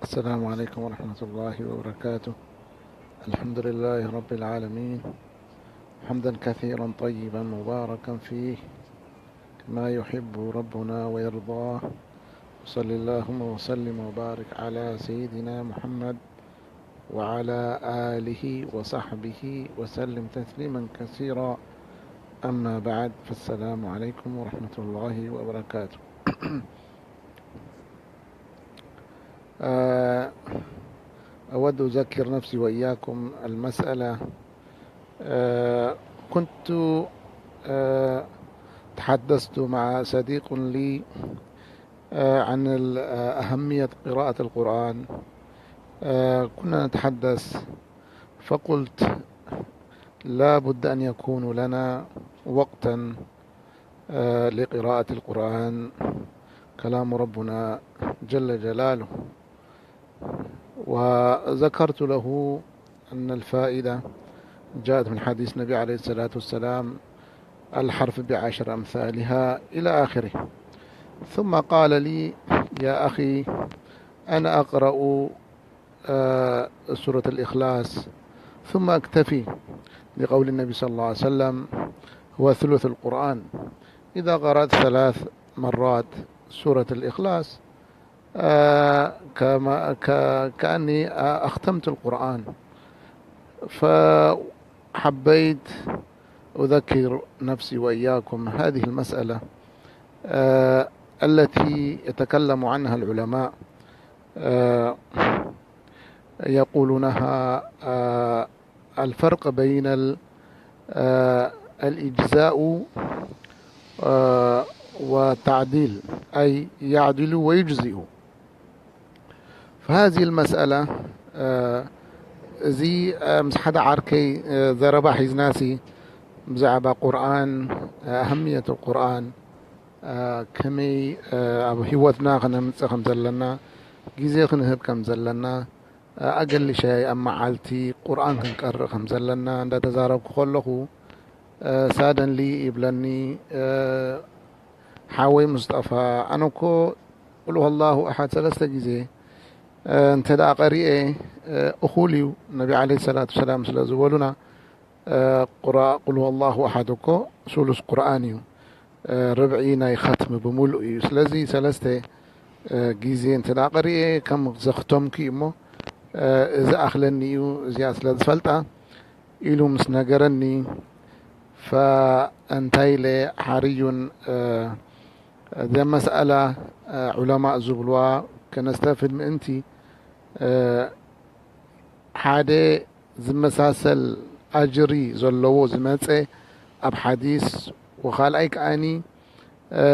السلام عليكم ورحمة الله وبركاته. الحمد لله رب العالمين، حمدا كثيرا طيبا مباركا فيه، كما يحب ربنا ويرضاه. وصل اللهم وسلم وبارك على سيدنا محمد وعلى آله وصحبه وسلم تسليما كثيرا. أما بعد، فالسلام عليكم ورحمة الله وبركاته. آه، أود أذكر نفسي وإياكم المسألة. آه، كنت، آه، تحدثت مع صديق لي، آه، عن ال-، آه، أهمية قراءة القرآن. آه، كنا نتحدث، فقلت: لا بد أن يكون لنا وقتا، آه، لقراءة القرآن، كلام ربنا جل جلاله. وذكرت له أن الفائدة جاءت من حديث النبي عليه الصلاة والسلام: الحرف بعشر أمثالها، إلى آخره. ثم قال لي: يا أخي، أنا أقرأ، آه، سورة الإخلاص ثم أكتفي، لقول النبي صلى الله عليه وسلم: هو ثلث القرآن. إذا قرأت ثلاث مرات سورة الإخلاص، آه، كما، ك-، كأني، آه، أختمت القرآن. فحبيت أذكر نفسي وإياكم هذه المسألة، آه، التي يتكلم عنها العلماء، آه، يقولونها، آه، الفرق بين ال-، آه، الإجزاء، آه، والتعديل، أي يعدل ويجزئ. فهذه المسألة، آه، እዚ፣ آه، ምስ ሓደ ዓርከይ፣ آه፣ ዘረባ ሒዝናሲ ብዛዕባ ቁርኣን፣ آه، أهمية القرآن، آه، ከመይ، آه، ኣብ ህይወትና ከነምጽእ ከም ዘለና፣ ግዜ ክንህብ ከም ዘለና፣ ኣገሊሸ ኣብ መዓልቲ ቁርኣን ክንቀርእ ከም ዘለና እንዳተዛረብኩ ከለኹ፣ እ፣ ሳደንሊ ይብለኒ፣ እ፣ ሓወይ ሙስጠፋ፣ ኣነ እኮ ቁል ሁወላሁ ኣሓድ ሰለስተ ግዜ፣ እ፣ እንተ ደኣ ቀሪኤ፣ እ፣ እኹል እዩ፣ ነቢ ዓለይሂ ሰላቱ ወሰላም ስለ ዝበሉና፣ እ፣ ቁራ-፣ ቁል ሁወላሁ ኣሓድ እኮ ሱሉስ ቁርኣን እዩ። እ፣ ርብዒ ናይ ኸትሚ ብምሉእ እዩ። ስለዚ ሰለስተ፣ እ፣ ግዜ እንተ ደኣ ቀሪኤ ከም ዘኽተምኩ እዩ እሞ፣ እ፣ እዚ ኣኽለኒ እዩ፣ እዚኣ ስለ ዝፈልጣ ኢሉ ምስ ነገረኒ፣ ፈእንታይ ኢለ ሓርዩን፣ እ፣ እዛ መስኣላ፣ እ፣ ዑለማእ ዝብልዋ ከነስተፍድ ምእንቲ፣ እ፣ ሓደ ዝመሳሰል ኣጅሪ ዘለዎ ዝመጸ ኣብ ሓዲስ፣ ወኻልኣይ ከኣኒ፣ እ፣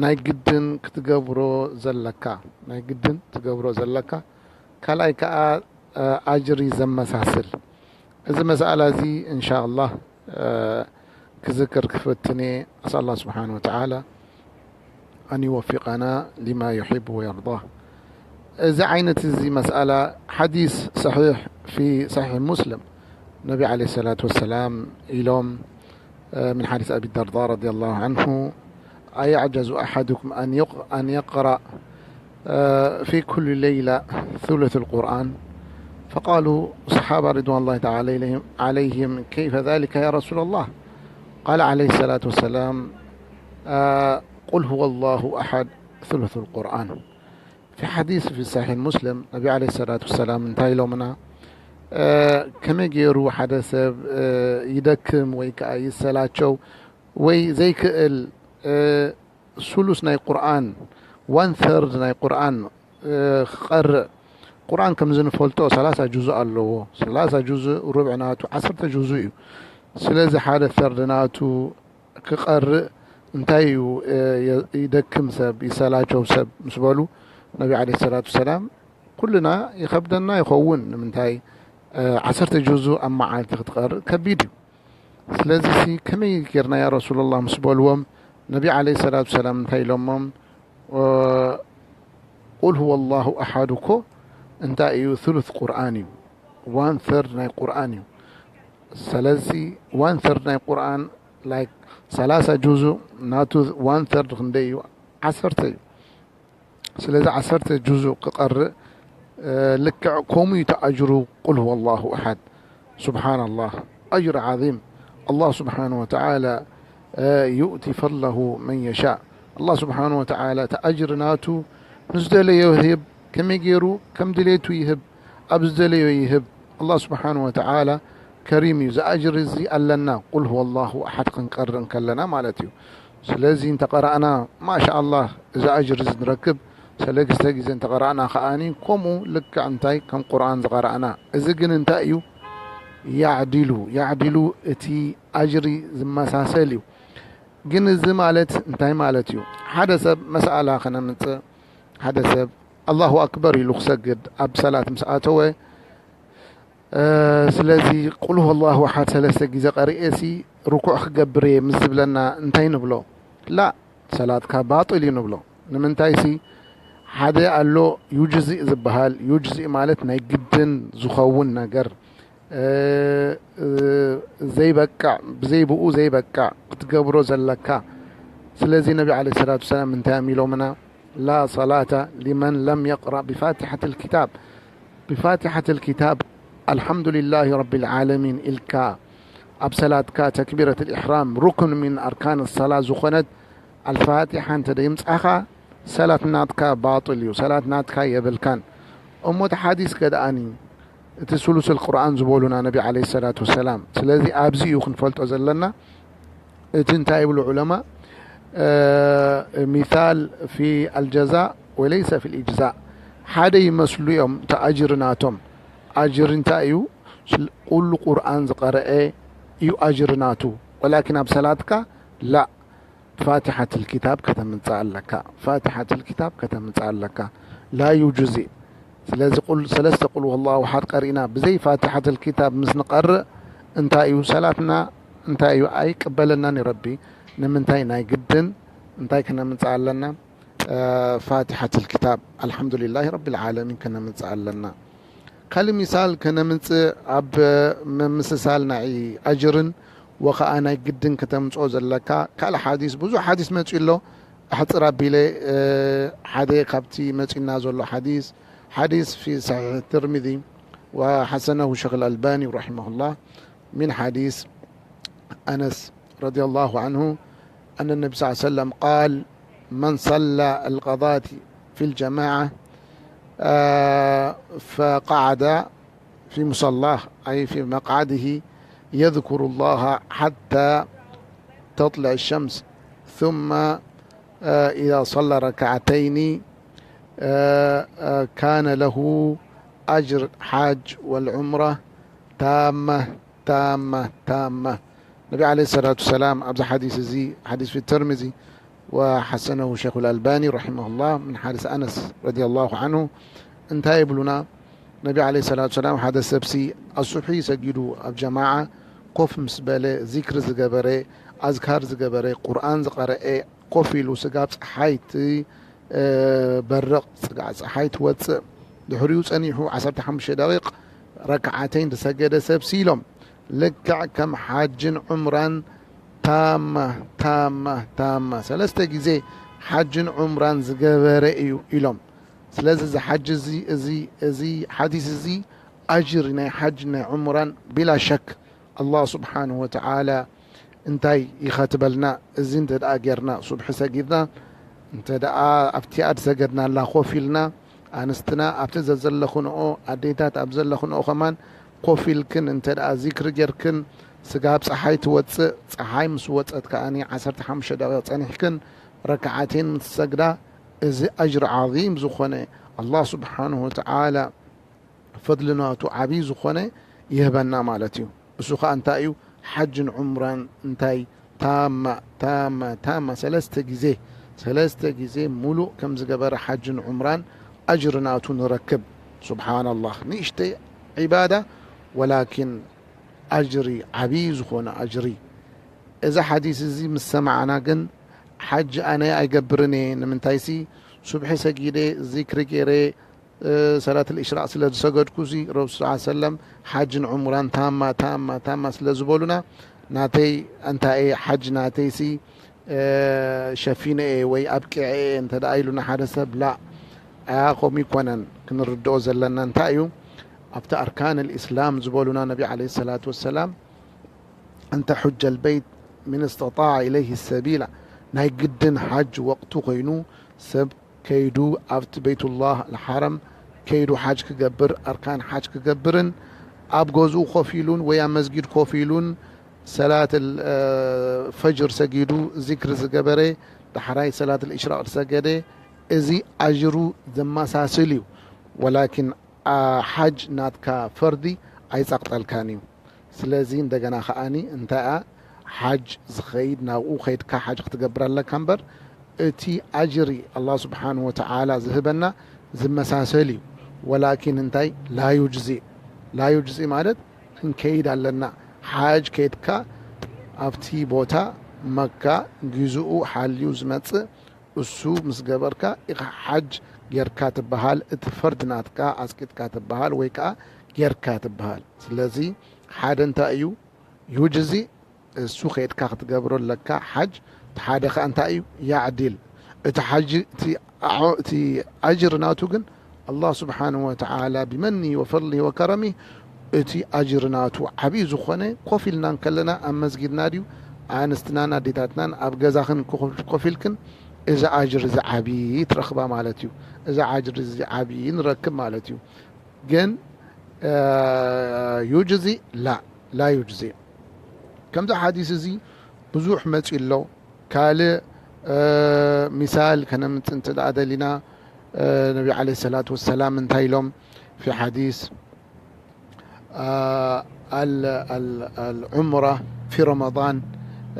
ናይ ግድን ክትገብሮ ዘለካ፣ ናይ ግድን ትገብሮ ዘለካ፣ ካልኣይ ከኣ፣ እ፣ ኣጅሪ ዘመሳስል። እዚ መስኣላ እዚ እንሻ ኣላህ፣ እ፣ ክዝክር ክፍትን እየ። ኣስኣል ኣላህ ስብሓነ ወተዓላ ኣን ይወፊቀና ሊማ ዩሒቡ ወየርዳ። እዚ ዓይነት እዚ መስኣላ ሓዲስ ሰሒሕ ፊ ሰሒሕ ሙስሊም ነቢ ዓለይሂ ሰላቱ ወሰላም ኢሎም፣ እ፣ ምን ሓዲስ ኣቢ ደርዳ ረዲየላሁ ዓንሁ፣ ኣየዕጀዙ ኣሓዱኩም ኣን ዩቅ-፣ ኣን የቅረእ ፊ ኩሊ ለይላ ثلث القرآن؟ فقالوا الصحابة رضوان الله تعالى عليهم، عليهم: كيف ذلك يا رسول الله؟ قال عليه الصلاة والسلام: آه، قل هو الله أحد ثلث القرآن. في حديث في صحيح مسلم، ነቢ ዓለይሂ ሰላቱ ወሰላም እንታይ ኢሎምና? እ፣ ከመይ ገይሩ ሓደ ሰብ፣ እ፣ ይደክም ወይ ከኣ ይሰላቸው ወይ ዘይክእል፣ እ፣ ሱሉስ ናይ ቁርኣን፣ ዋን ተርድ ናይ ቁርኣን፣ እ፣ ክቐርእ፣ ቁርኣን ከምዚ ንፈልጦ ሰላሳ ጁዙእ ኣለዎ። ሰላሳ ጁዙእ ሩብዒ ናቱ ዓሰርተ ጁዙእ እዩ። ስለዚ ሓደ ተርድ ናቱ ክቐርእ እንታይ እዩ፣ እ፣ የ-፣ ይደክም ሰብ፣ ይሰላቸው ሰብ ምስ በሉ፣ ነቢ ዓለይሂ ሰላቱ ወሰላም፣ ኩልና ይኸብደና ይኸውን። ንምንታይ፣ እ፣ ዓሰርተ ጁዙእ ኣብ መዓልቲ ክትቐርእ ከቢድ እዩ። ስለዚ ሲ ከመይ ጌርና ያ ረሱላላህ ምስ በልዎም፣ ነቢ ዓለይሂ ሰላቱ ሰላም እንታይ ኢሎሞም? እ፣ ቁል ሁወ ላሁ ኣሓድ እኮ እንታይ እዩ? ثلث ቁርኣን እዩ። ዋን ተርድ ናይ ቁርኣን እዩ። ስለዚ ዋን ተርድ ናይ ቁርኣን፣ ላይክ፣ ሰላሳ ጁዙእ ናቱ ዋን ተርድ ክንደይ እዩ? ዓሰርተ እዩ። ስለዚ ዓሰርተ ጁዙእ ክቐርእ ልክዕ ከምኡ እዩ እቲ ኣጅሩ ቁል ሁወ ላሁ ኣሓድ። ሱብሓነላህ፣ ኣጅር ዓዚም። ኣላህ ስብሓነ ወተዓላ ዩእቲ ፈድለሁ መን የሻእ። ኣላህ ስብሓነ ወተዓላ እቲ ኣጅሪ ናቱ ንዝደለዮ ይህብ። ከመይ ገይሩ? ከም ድሌቱ ይህብ፣ ኣብ ዝደለዮ ይህብ። ኣላህ ስብሓነ ወተዓላ ከሪም እዩ። እዚ ኣጅሪ እዚ ኣለና፣ ቁል ሁወ ላሁ ኣሓድ ክንቀርእ እንከለና ማለት እዩ። ስለዚ እንተቐራእና ማሻ ኣላህ እዚ ኣጅሪ እዚ ንረክብ። ሰለስተ ግዜ እንተቐራእና ከኣኒ ከምኡ ልክዕ እንታይ ከም ቁርኣን ዝቐራእና። እዚ ግን እንታይ እዩ? ያዕዲሉ፣ ያዕዲሉ እቲ ኣጅሪ ዝመሳሰል እዩ። ግን እዚ ማለት እንታይ ማለት እዩ? ሓደ ሰብ መስኣላ ከነምጽእ፣ ሓደ ሰብ ኣላሁ ኣክበር ኢሉ ክሰግድ ኣብ ሰላት ምስ ኣተወ፣ ስለዚ ቁል ሁወ ላሁ ኣሓድ ሰለስተ ግዜ ቀሪኤሲ ርኩዕ ክገብር እየ ምስ ዝብለና እንታይ ንብሎ? ላ፣ ሰላትካ ባጥል እዩ ንብሎ። ንምንታይሲ ሓደ ኣሎ ዩጅዚእ ዝበሃል። ዩጅዚእ ማለት ናይ ግድን ዝኸውን ነገር፣ ዘይበቅዕ፣ ብዘይ ብኡ ዘይበቅዕ ክትገብሮ ዘለካ። ስለዚ ነቢ ዓለይሂ ሰላቱ ወሰላም እንታይ እዮም ኢሎምና? ላ ሰላተ ሊመን ለም የቅራእ ብፋቲሐት ልኪታብ። ብፋቲሐት ልኪታብ ኣልሓምዱሊላሂ ረቢል ዓለሚን ኢልካ ኣብ ሰላትካ ተክቢረት ልኢሕራም ሩክን ሚን ኣርካን ሰላ ዝኾነት ኣልፋቲሓ እንተ ደይምጻኻ ሰላት ናትካ ባጥል እዩ፣ ሰላት ናትካ የብልካን። እሞ እቲ ሓዲስ ከ ደኣኒ እቲ ሱሉስ ልቁርኣን ዝበሉና ነቢ ዓለይሂ ሰላቱ ወሰላም። ስለዚ ኣብዚ እዩ ክንፈልጦ ዘለና። እቲ እንታይ ይብሉ ዑለማ? ሚሳል ፊ ኣልጀዛእ ወለይሰ ፊ ልኢጅዛእ። ሓደ ይመስሉ እዮም እቲ ኣጅሪ ናቶም። ኣጅሪ እንታይ እዩ? ስል-፣ ኩሉ ቁርኣን ዝቐረአ እዩ ኣጅሪ ናቱ። ወላኪን ኣብ ሰላትካ ላ፣ ፋቲሓት ልኪታብ ከተምጽእ ኣለካ። ፋቲሓት ልኪታብ ከተምጽእ ኣለካ። ላ ዩጁዚ። ስለዚ ቁል-፣ ሰለስተ ቁል ወላሁ ኣሓድ ቀሪእና ብዘይ ፋቲሓት ልኪታብ ምስ ንቐርእ እንታይ እዩ ሰላትና? እንታይ እዩ? ኣይቅበለናን እዩ ረቢ። ንምንታይ? ናይ ግድን እንታይ ከነምጽእ ኣለና? እ፣ ፋቲሓት ልኪታብ ኣልሓምዱሊላሂ ረቢል ዓለሚን ከነምጽእ ኣለና። ካልእ ሚሳል ከነምጽእ ኣብ ምምስሳል ናይ ኣጅርን ወኸኣ ናይ ግድን ከተምጽኦ ዘለካ ካልእ ሓዲስ፣ ብዙሕ ሓዲስ መጺኡ ኣሎ። ኣሕጽር ኣቢለ፣ እ፣ ሓደ ካብቲ መጺኡና ዘሎ ሓዲስ፣ ሓዲስ ፊ ሰሒሕ ትርሚዚ ወሐሰነሁ ሸኽ ኣልኣልባኒ ረሒመሁላህ። من حديث أنس رضي الله عنه أن النبي صلى الله عليه وسلم قال: من صلى الغداة في الجماعة، آه، فقعد في مصلاه، أي في مقعده، يذكر الله حتى تطلع الشمس، ثم، آه، إذا صلى ركعتين، آه، آه، كان له أجر حاج والعمرة تامة، تامة، تامة. النبي عليه الصلاة والسلام ኣብዚ ሓዲስ እዚ፣ ሓዲስ في الترمذي وحسنه شيخ الألباني رحمه الله من حديث أنس رضي الله عنه، እንታይ ይብሉና? ነቢ ዓለይሂ ሰላቱ ሰላም ሓደ ሰብሲ ኣሱሒ ሰጊዱ ኣብ ጀማዓ ኮፍ ምስ በለ፣ ዚክሪ ዝገበረ፣ ኣዝካር ዝገበረ፣ ቁርኣን ዝቐረኤ፣ ኮፍ ኢሉ ስጋብ ፀሓይ ት-፣ እ፣ በርቕ፣ ስጋብ ፀሓይ ትወፅእ፣ ድሕሪኡ ፀኒሑ ዓሰርተ ሓሙሽተ ደቂቕ ረክዓተይን ዝሰገደ ሰብሲ ኢሎም፣ ልክዕ ከም ሓጅን ዑምራን ታማ፣ ታማ፣ ታማ፣ ሰለስተ ግዜ ሓጅን ዑምራን ዝገበረ እዩ ኢሎም። ስለዚ እዚ ሓጅ እዚ፣ እዚ፣ እዚ ሓዲስ እዚ ኣጅሪ ናይ ሓጅን ናይ ዑምራን ቢላ ሸክ ኣላህ ስብሓንሁ ወተዓላ እንታይ ይኸትበልና? እዚ እንተ ደኣ ጌርና፣ ሱብሒ ሰጊድና፣ እንተ ደኣ ኣብቲኣ ዝሰገድናላ ኮፍ ኢልና፣ ኣንስትና ኣብቲ ዘዘለኽንኦ፣ ኣዴታት ኣብ ዘለኽንኦ ከማን ኮፍ ኢልክን እንተ ደኣ ዚክሪ ጌርክን፣ ስጋብ ጸሓይ ትወጽእ፣ ጸሓይ ምስ ወጸት ከኣኒ ዓሰርተ ሓሙሽተ ደቂቕ ጸኒሕክን ረክዓተይን ምስ ትሰግዳ፣ እዚ ኣጅሪ ዓዚም ዝኾነ፣ ኣላህ ስብሓንሁ ወተዓላ ፈድሊ ናቱ ዓብዪ ዝኾነ ይህበና ማለት እዩ። እሱ ኸኣ እንታይ እዩ? ሓጅን ዑምራን እንታይ ታማ፣ ታማ፣ ታማ ሰለስተ ግዜ፣ ሰለስተ ግዜ ሙሉእ ከም ዝገበረ ሓጅን ዑምራን ኣጅሪ ናቱ ንረክብ። ሱብሓነላህ፣ ንእሽተይ ዒባዳ ወላኪን ኣጅሪ፣ ዓብዪ ዝኾነ ኣጅሪ። እዚ ሓዲስ እዚ ምስ ሰማዕና ግን ሓጂ ኣነ ኣይገብርን እየ። ንምንታይሲ ሱብሒ ሰጊደ፣ ዚክሪ ገይረ፣ እ፣ ሰላት ልእሽራቅ ስለ ዝሰገድኩ፣ እዚ ረሱል ሰለላሁ ዐለይሂ ወሰለም ሓጅን ዑምራን ታማ፣ ታማ፣ ታማ ስለ ዝበሉና፣ ናተይ እንታይ እየ፣ ሓጅ ናተይሲ፣ እ፣ ሸፊነ እየ ወይ ኣብቂዐ እየ እንተ ደኣ ኢሉና ሓደ ሰብ፣ ላእ፣ ኣያ ከምኡ ይኮነን። ክንርድኦ ዘለና እንታይ እዩ? ኣብቲ ኣርካን ልእስላም ዝበሉና ነቢ ዓለይሂ ሰላቱ ወሰላም፣ "ኣን ተሑጀ ልበይት ምን እስተጣዐ ኢለይሂ ሰቢላ"፣ ናይ ግድን ሓጅ ወቕቱ ኮይኑ ሰብ ከይዱ ኣብቲ ቤቱላህ ልሓረም ከይዱ ሓጅ ክገብር፣ ኣርካን ሓጅ ክገብርን ኣብ ገዝኡ ኮፍ ኢሉን ወይ ኣብ መስጊድ ኮፍ ኢሉን ሰላት ል-፣ እ፣ ፈጅር ሰጊዱ ዚክሪ ዝገበረ፣ ዳሕራይ ሰላት ልእሽራቕ ዝሰገደ፣ እዚ ኣጅሩ ዘመሳስል እዩ። ወላኪን፣ ኣ፣ ሓጅ ናትካ ፈርዲ ኣይጸቕጠልካን እዩ። ስለዚ እንደገና ከኣኒ እንታይ እያ ሓጅ ዝኸይድ፣ ናብኡ ከይድካ ሓጅ ክትገብር ኣለካ እምበር፣ እቲ ኣጅሪ ኣላህ ስብሓንሁ ወተዓላ ዝህበና ዝመሳሰል እዩ። ወላኪን እንታይ? ላ ዩጅዚእ። ላ ዩጅዚእ ማለት ክንከይድ ኣለና። ሓጅ ከይድካ ኣብቲ ቦታ መካ ግዝኡ ሓልዩ ዝመጽእ እሱ ምስ ገበርካ ኢኻ ሓጅ ጌርካ ትበሃል፣ እቲ ፈርድ ናትካ ኣስቂጥካ ትበሃል ወይ ከኣ ጌርካ ትበሃል። ስለዚ ሓደ እንታይ እዩ? ዩጅዚ፣ እሱ ከይድካ ክትገብሮ ኣለካ ሓጅ። እቲ ሓደ ከኣ እንታይ እዩ? ያዕዲል። እቲ ሓጅ፣ እቲ ኣዖ-፣ እቲ ኣጅር ናቱ ግን ኣላህ ስብሓንሁ ወተዓላ ብመኒ ወፈድሊ ወከረሚ እቲ ኣጅር ናቱ ዓብዪ ዝኾነ፣ ኮፍ ኢልና እንከለና ኣብ መስጊድና ድዩ፣ ኣንስትናን ኣዴታትናን ኣብ ገዛኽን ኮፍ፣ ኮፍ ኢልክን እዚ ኣጅር እዚ ዓብዪ ትረኽባ ማለት እዩ። እዚ ኣጅር እዚ ዓብዪ ንረክብ ማለት እዩ። ግን፣ እ፣ ዩጅዚ ላ፣ ላ ዩጅዚ። ከምዚ ሓዲስ እዚ ብዙሕ መጺኡ ኣሎ። ካልእ፣ እ፣ ሚሳል ከነምጽእ እንተ ደኣ ደሊና፣ እ፣ ነቢ ዓለይሂ ሰላቱ ወሰላም እንታይ ኢሎም? ፊ ሓዲስ፣ እ፣ ኣል-፣ ኣል-፣ ኣልዑምራ ፊ ረመዳን፣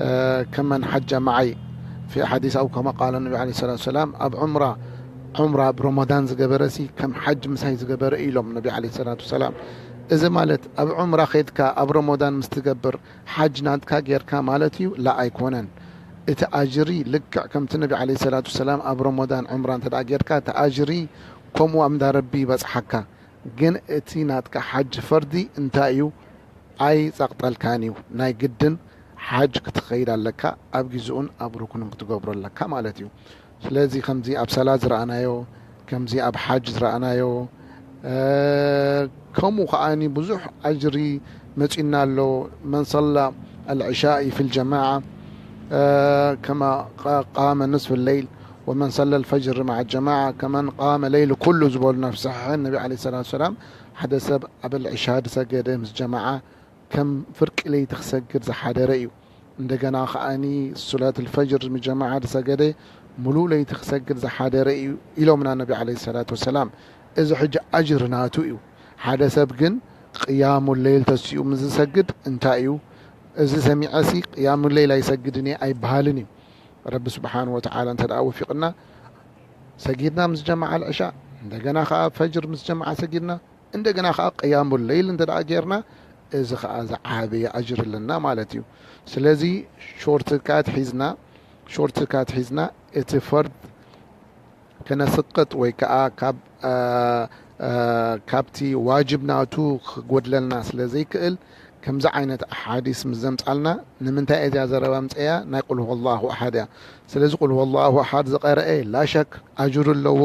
እ፣ ከመን ሓጀ መዓይ ፊ ሓዲስ፣ ኣው ከማ ቃለ ነቢ ዓለይሂ ሰላቱ ወሰላም፣ ኣብ ዑምራ፣ ዑምራ ኣብ ረመዳን ዝገበረሲ ከም ሓጅ ምሳይ ዝገበረ ኢሎም ነቢ ዓለይሂ ሰላቱ ወሰላም። እዚ ማለት ኣብ ዑምራ ኸይድካ ኣብ ረመዳን ምስ ትገብር ሓጅ ናትካ ጌርካ ማለት እዩ? ላ ኣይኮነን። እቲ ኣጅሪ ልክዕ ከምቲ ነቢ ዓለይሂ ሰላቱ ወሰላም ኣብ ረመዳን ዑምራ እንተ ደኣ ጌርካ፣ እቲ ኣጅሪ ከምኡ ኣብ እንዳ ረቢ ይበጽሓካ። ግን እቲ ናትካ ሓጅ ፈርዲ እንታይ እዩ? ኣይጸቕጠልካን እዩ። ናይ ግድን ሓጅ ክትኸይድ ኣለካ፣ ኣብ ግዜኡን ኣብ ሩክኑን ክትገብሮ ኣለካ ማለት እዩ። ስለዚ ከምዚ ኣብ ሰላት ዝረኣናዮ፣ ከምዚ ኣብ ሓጅ ዝረኣናዮ፣ እ፣ ከምኡ ከኣኒ ብዙሕ ኣጅሪ መጺና ኣሎ። መን ሰላ ኣልዕሻኢ ፊ ልጀማዓ፣ እ፣ ከማ ቃ-፣ ቃመ ንስፍ ለይል፣ ወመን ሰለ ልፈጅር መዓ ጀማዓ ከመን ቃመ ለይል ኩሉ ዝበሉና ፊ ሰሒሐን ነቢ ዓለይሂ ሰላቱ ወሰላም፣ ሓደ ሰብ ኣብ ልዕሻ ዝሰገደ ምስ ጀማዓ ከም ፍርቂ ለይቲ ክሰግድ ዝሓደረ እዩ። እንደገና ከኣኒ ሱላት ልፈጅር ምስ ጀማዓ ዝሰገደ ሙሉእ ለይቲ ክሰግድ ዝሓደረ እዩ ኢሎምና ነቢ ዓለይሂ ሰላቱ ወሰላም። እዚ ሕጂ ኣጅር ናቱ እዩ። ሓደ ሰብ ግን ቅያሙ ለይል ተሲኡ ምስ ዝሰግድ እንታይ እዩ? እዚ ሰሚዐሲ ቅያሙ ለይል ኣይሰግድን እየ ኣይበሃልን እዩ። ረቢ ስብሓን ወተዓላ እንተ ደኣ ወፊቕና፣ ሰጊድና ምስ ጀማዓ ልዕሻ፣ እንደገና ኸዓ ፈጅር ምስ ጀማዓ ሰጊድና፣ እንደገና ኸዓ ቅያሙ ለይል እንተ ደኣ ጌርና፣ እዚ ኸዓ ዝዓበየ ኣጅር ኣለና ማለት እዩ። ስለዚ ሾርትካት ሒዝና፣ ሾርትካት ሒዝና እቲ ፈርድ ከነስቅጥ ወይ ከኣ ካብ፣ እ፣ እ፣ ካብቲ ዋጅብ ናቱ ክጎድለልና ስለ ዘይክእል፣ ከምዚ ዓይነት ኣሓዲስ ምስ ዘምጻልና፣ ንምንታይ እዚኣ ዘረባ ምጸያ? ናይ ቁል ሁወላሁ ኣሓድ እያ። ስለዚ ቁል ሁወላሁ ኣሓድ ዝቐረአ ላሸክ ኣጅሩ ኣለዎ፣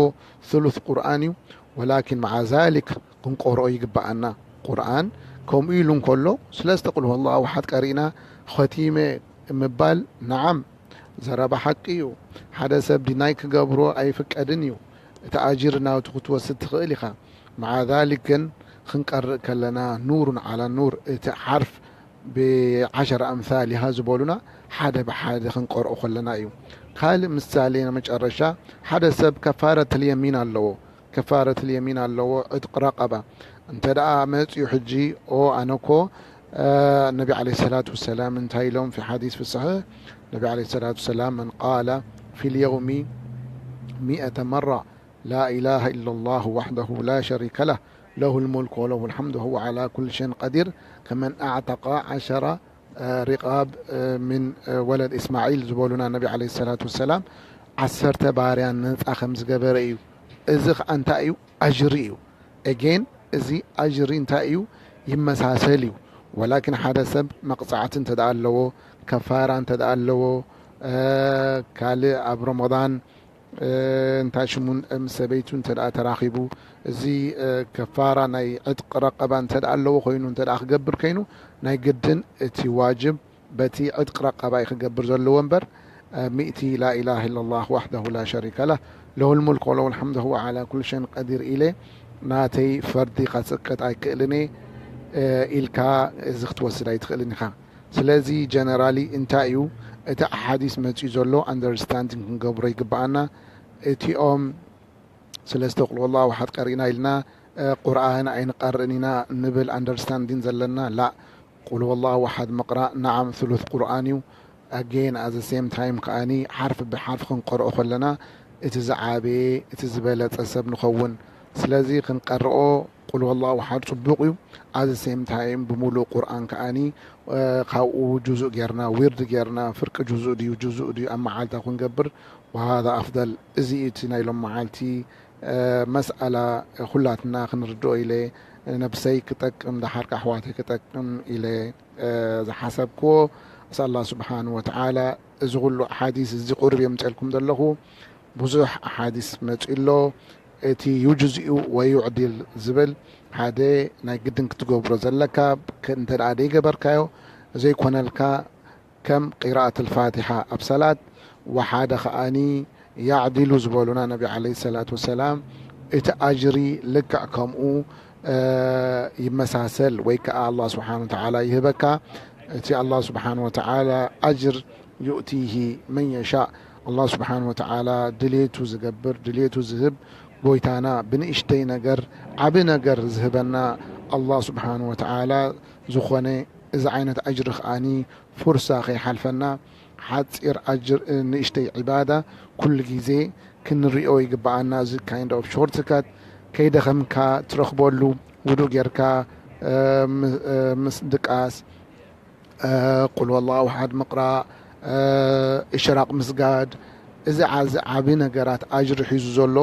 ثلث ቁርኣን እዩ። ወላኪን መዓ ዛሊክ ክንቆርኦ ይግብኣና። ቁርኣን ከምኡ ኢሉ እንከሎ፣ ስለስተ ቁል ሁወላሁ ኣሓድ ቀሪእና ኸቲመ ምባል፣ ነዓም፣ ዘረባ ሓቂ እዩ። ሓደ ሰብ ዲናይ ክገብሮ ኣይፍቀድን እዩ። እቲ ኣጅር ናቱ ክትወስድ ትኽእል ኢኻ። መዓ ዛሊክ ግን፣ ክንቀርእ ከለና፣ ኑሩን ዓላ ኑር፣ እቲ ሓርፍ ብዓሸረ ኣምሳሊሃ ዝበሉና፣ ሓደ ብሓደ ክንቀርኦ ከለና እዩ። ካልእ ምሳሌ፣ ንመጨረሻ፣ ሓደ ሰብ ከፋረተል የሚን ኣለዎ። ከፋረተል የሚን ኣለዎ፣ ዕጥቂ ረቐባ። እንተ ደኣ መጺኡ ሕጂ፣ ኦ፣ ኣነ እኮ፣ እ፣ ነቢ ዓለይሂ ሰላቱ ወሰላም እንታይ ኢሎም ፊ ሓዲስ ፊ ሰሒሕ? ነቢ ዓለይሂ ሰላቱ ወሰላም፣ መን ቃለ ፊል የውሚ ሚእተ መራ ላ ኢላሃ ኢለላሁ ዋሕደሁ ላ ሸሪከ ለህ፣ ለሁል ሙልክ ወለሁል ሐምድ ወሁወ ዓላ ኩሊ ሸይን ቀዲር፣ ከመን ኣዕተቀ ዓሸረ እ፣ ሪቓብ፣ እ፣ ምን፣ እ፣ ወለድ እስማዒል ዝበሉና ነቢ ዓለይሂ ሰላቱ ወሰላም፣ ዓሰርተ ባርያ ነጻ ከም ዝገበረ እዩ። እዚ ኸኣ እንታይ እዩ? ኣጅሪ እዩ። ኤጌን፣ እዚ ኣጅሪ እንታይ እዩ? ይመሳሰል እዩ። ወላኪን ሓደ ሰብ መቕጻዕቲ እንተ ደኣ ኣለዎ፣ ከፋራ እንተ ደኣ ኣለዎ፣ እ፣ ካልእ ኣብ ረመዳን እንታይ ሽሙ ምስ ሰበይቱ እንተ ደኣ ተራኺቡ፣ እዚ ከፋራ ናይ ዕጥቂ ረቀባ እንተ ደኣ ኣለዎ ኮይኑ፣ እንተ ደኣ ክገብር ከይኑ፣ ናይ ግድን እቲ ዋጅብ በቲ ዕጥቂ ረቀባ እዩ ክገብር ዘለዎ እምበር፣ ሚእቲ ላኢላሃ ኢለላህ ዋሕደሁ ላ ሸሪከ ለህ፣ ለሁል ሙልክ ወለሁል ሐምድ ወሁወ ዓላ ኩል ሸይን ቀዲር ኢለ ናተይ ፈርዲ ከጽቅጥ ኣይክእልን እየ ኢልካ እዚ ክትወስድ ኣይትኽእልን ኢኻ። ስለዚ ጀነራሊ እንታይ እዩ እቲ ኣሓዲስ መጺኡ ዘሎ ኣንደርስታንዲንግ ክንገብሮ ይግብኣና። እቲኦም ስለስተ ቁል ወላሁ ኣሓድ ቀሪእና ኢልና ቁርኣን ኣይንቐርእን ኢና ንብል ኣንደርስታንዲንግ ዘለና ላ ቁል ወላሁ ኣሓድ ምቕራእ ናዓም ثلث ቁርኣን እዩ። ኣጌን ኣዘ ሴም ታይም ከኣኒ ሓርፊ ብሓርፊ ክንቀርኦ ከለና እቲ ዝዓበየ እቲ ዝበለጸ ሰብ ንኸውን። ስለዚ ክንቀርኦ ቁል ወላሁ ኣሓድ ጽቡቕ እዩ። ኣዘ ሴም ታይም ብምሉእ ቁርኣን ከኣኒ ካብኡ ጁዙእ ጌርና ዊርድ ጌርና ፍርቂ ጁዙእ ድዩ ጁዙእ ድዩ ኣብ መዓልታ ክንገብር ወሃذا ኣፍደል። እዚ እቲ ናይ ሎም መዓልቲ መስኣላ ኩላትና ክንርድኦ ኢለ ነብሰይ ክጠቅም ደሓር ኣሕዋተይ ክጠቅም ኢለ ዝሓሰብክዎ። ኣስኣል ኣላህ ስብሓን ወተዓላ እዚ ኩሉ ኣሓዲስ እዚ ቁሩብ የምፀልኩም ዘለኹ። ብዙሕ ኣሓዲስ መፂኡ ኣሎ። እቲ ዩጅዚኡ ወዩዕዲል ዝብል ሓደ ናይ ግድን ክትገብሮ ዘለካ እንተ ደኣ ዘይገበርካዮ ዘይኮነልካ ከም ቂራኣት ልፋቲሓ ኣብ ሰላት ወሓደ ከኣኒ ያዕዲሉ ዝበሉና ነቢ ዓለይሂ ሰላቱ ወሰላም እቲ ኣጅሪ ልክዕ ከምኡ ይመሳሰል ወይ ከዓ ኣላህ ስብሓን ወተዓላ ይህበካ። እቲ ኣላህ ስብሓን ወተዓላ ኣጅር ዩእቲሂ መን የሻእ ኣላህ ስብሓን ወተዓላ ድሌቱ ዝገብር ድሌቱ ዝህብ ጎይታና ብንእሽተይ ነገር ዓቢ ነገር ዝህበና ኣላህ ስብሓን ወተዓላ ዝኾነ እዚ ዓይነት ኣጅሪ ከኣኒ ፍርሳ ከይሓልፈና ሓፂር ኣጅር ንእሽተይ ዕባዳ ኩሉ ግዜ ክንሪኦ ይግበኣና። እዚ kind of shortcut ከይደኸምካ ትረኽበሉ ውዱ ጌርካ ምስ ድቃስ ቁል ወላሁ ኣሓድ ምቕራእ እሽራቕ ምስጋድ እዚ ዓዚ ዓቢ ነገራት ኣጅሪ ሒዙ ዘሎ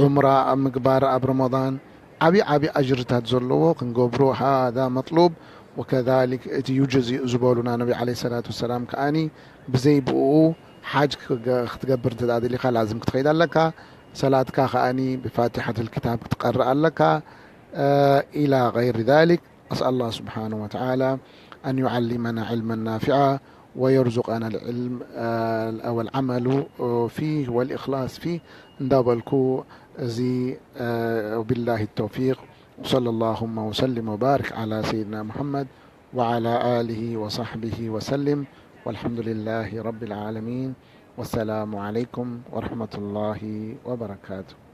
ዑምራ ኣብ ምግባር ኣብ ረመዳን ዓብዪ ዓብዪ ኣጅርታት ዘለዎ ክንገብሮ ሃዛ መጥሉብ። ወከዛሊክ እቲ ዩጅዚ ዝበሉና ነቢ ዓለይሂ ሰላቱ ወሰላም ከኣኒ ብዘይ ብኡ ሓጅ ክትገብር እንተ ደሊኻ ላዝም ክትኸይድ ኣለካ። ሰላትካ ከኣኒ ብፋቲሐት ልክታብ ክትቀርእ ኣለካ። ኢላ ገይሪ ዛሊክ። أسأل الله سبحانه وتعالى أن يعلمنا علما نافعا ويرزقنا العلم والعمل فيه والإخلاص فيه. እንዳበልኩ እዚ وبالله التوفيق وصلى اللهم وسلم وبارك على سيدنا محمد وعلى آله وصحبه وسلم والحمد لله رب العالمين والسلام عليكم ورحمة الله وبركاته.